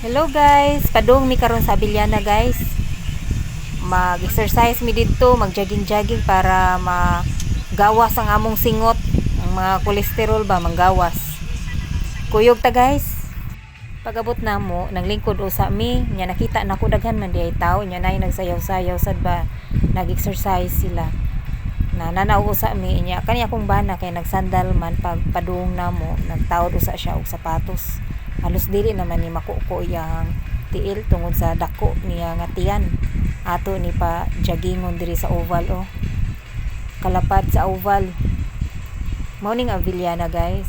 Hello guys, padung mi karon sa Abellana, guys. Mag-exercise mi didto, mag-jogging-jogging para magawas ang among singot, ang mga kolesterol ba manggawas. Kuyog ta, guys. Pag-abot namo, naglingkod usa mi, nya nakita nako daghan man diay tao, nya nay nagsayaw-sayaw sad ba, nag-exercise sila. Na nanaw usa mi nya kani akong bana kay nagsandal man pag padung namo, nagtawod usa siya og sapatos. Halos dili naman ni makuko iyang tiil tungod sa dako niya nga tiyan. Ato ni pa joggingon diri sa oval oh. Kalapad sa oval. Mao ning Abellana, guys.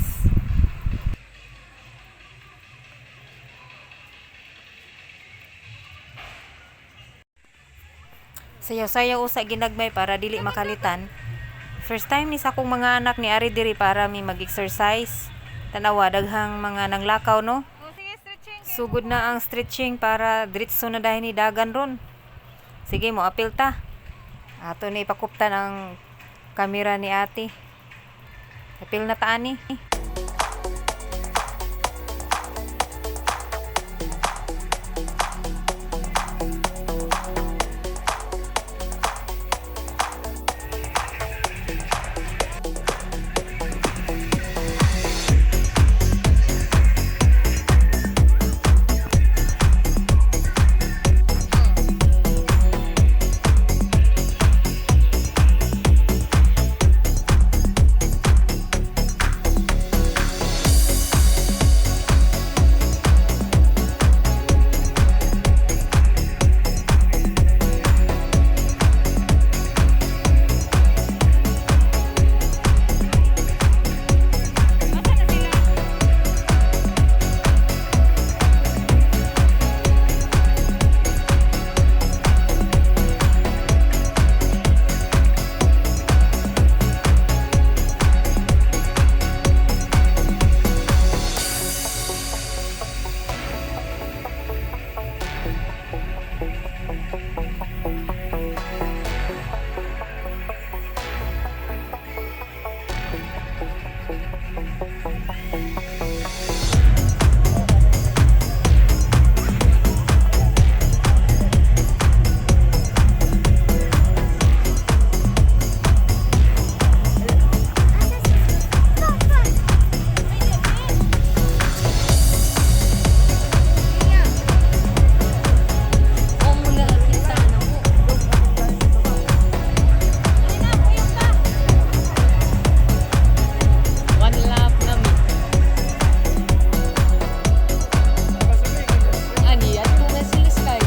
Sayaw-sayaw usa ginagmay para dili makalitan. First time ni sa akong mga anak ni ari diri para mi mag-exercise. Tanawa, daghang mga nanglakaw, no. Sugod na ang stretching para diretso na dahil ni dagan ron. Sige, mo apil ta. Ato ni ipakuptan ang kamera ni ate. Apil na ta ani. One lap na mi. Ani, at na sila Sky.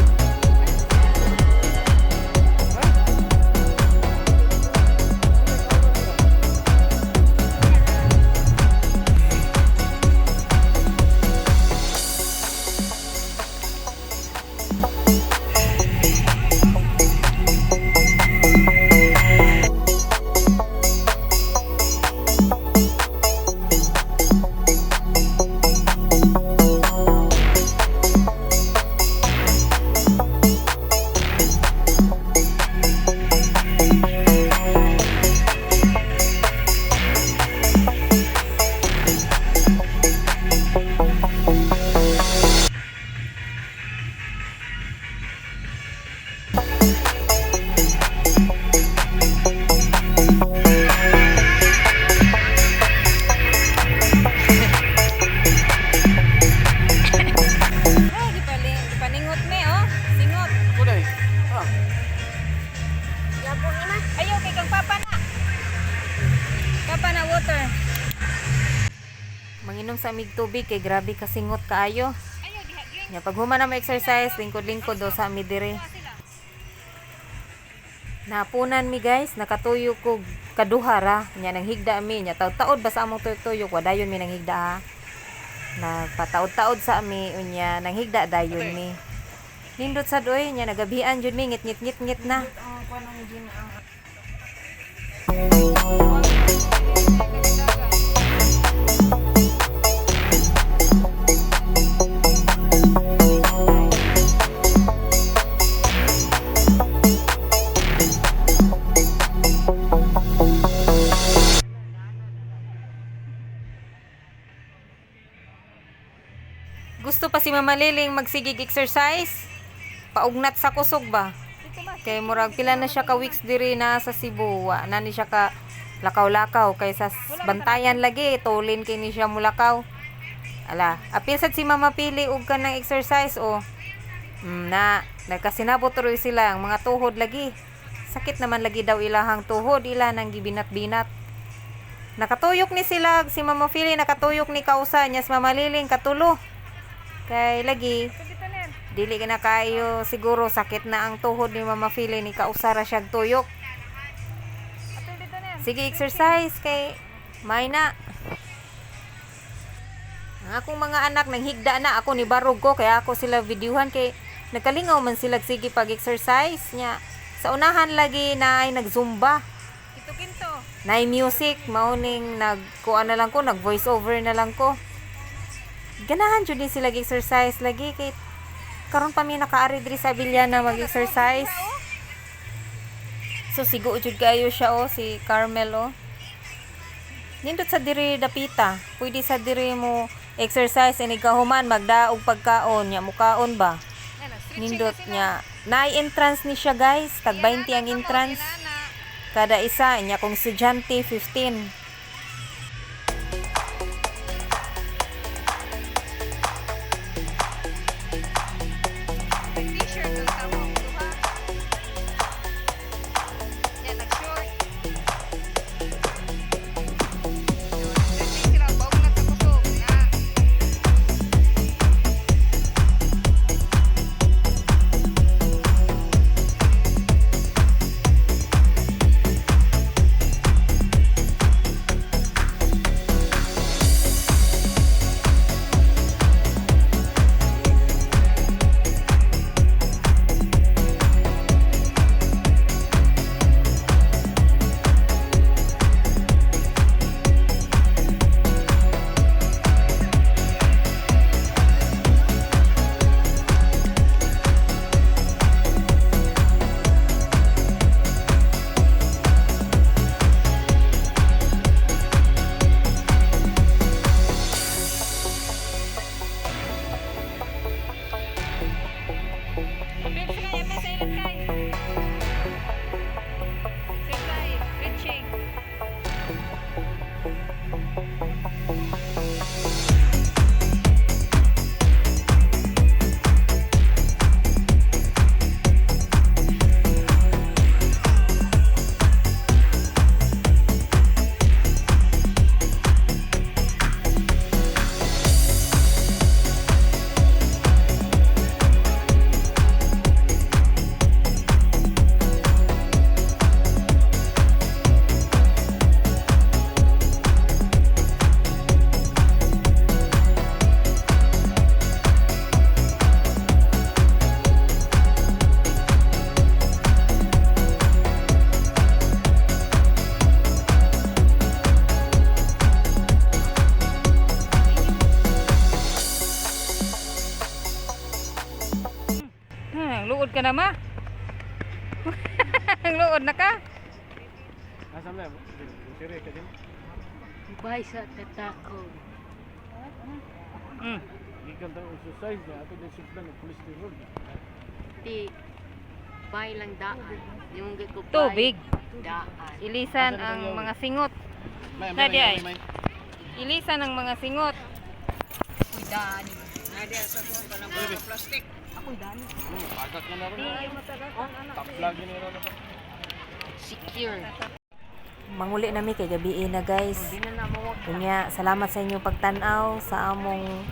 Oh, di pa di paningot me oh. Singot. Kuday. Ah. Ayaw kay kang papa na. Papa na water. Manginom sa mig tubig kay grabe ka singot kaayo. Nya pag human na mo exercise, lingkod-lingkod do sa mi dire. Napunan mi, guys, nakatuyo ko kaduha ra. Nya nang higda mi, nya taud-taod ba sa among tuyok-tuyok, wadayon mi nang higda ha. Nagpataod-taod sa ami unya nang higda dayon mi. Nindot sad oy, nya nagabian jud mi, ngit ngit ngit ngit na. Gusto pa si Mama. Mama Liling magsigig exercise. Paugnat sa kusog ba? Kay murag pila na siya ka weeks diri na sa Cebu. Wa na ni siya ka lakaw-lakaw kay sa bantayan lagi tulin kay ni siya mulakaw. Ala, apil sad si Mama Pili og kanang exercise o. Na nagkasinabot tuloy sila ang mga tuhod lagi. Sakit naman lagi daw ilahang tuhod, ila nang gibinat-binat. Nakatuyok ni sila si Mama Pili, nakatuyok ni kausa niya si Mama Liling katulo. Kay lagi dili ka na kayo siguro sakit na ang tuhod ni Mama Fili ni kausara siya tuyok. Sige, exercise kay may na. Ang akong mga anak nanghigda na ako ni barog ko kaya ako sila videohan kay nagkalingaw man sila sige pag-exercise niya. Sa unahan lagi na ay nagzumba. Kinto. Nay music mao ning nagkuan na lang ko, nag voice over na lang ko. Ganahan jud ni sila exercise lagi kay karon pa mi nakaari diri sa Villana mag-exercise. So sigo jud kayo siya oh si Carmel oh. Nindot sa diri dapita. Pwede sa diri mo exercise ini kahuman magdaog pagkaon nya mukaon ba. Nindot nya. Naay entrance ni siya, guys, tag 20 ang entrance kada isa nya kung estudyante 15. T-shirt ang tawag duha. Yan, nag-short. Stretching sila, baog na sa kusog. Na. Apil sa kay, apil sa ilis kay. Exercise, stretching. Luod ka na ma. Ang luod na ka. Asa na? Siri ka din. Bye sa tatako. Gikan ta exercise na ato din sugdan og cholesterol. Ti bay lang daan. Yung ko bay Tubig. daan. Ilisan ang mga singot. May Nadi ay. Ilisan ang mga singot. Uy, daan. Pagak na na ron. Top lagi na ron. Secure. Manguli nami kay gabi na, guys. Unya, salamat sa inyong pagtan-aw sa among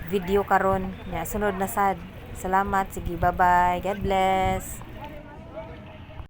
video karon. Nya sunod na sad. Salamat. Sige, bye-bye. God bless.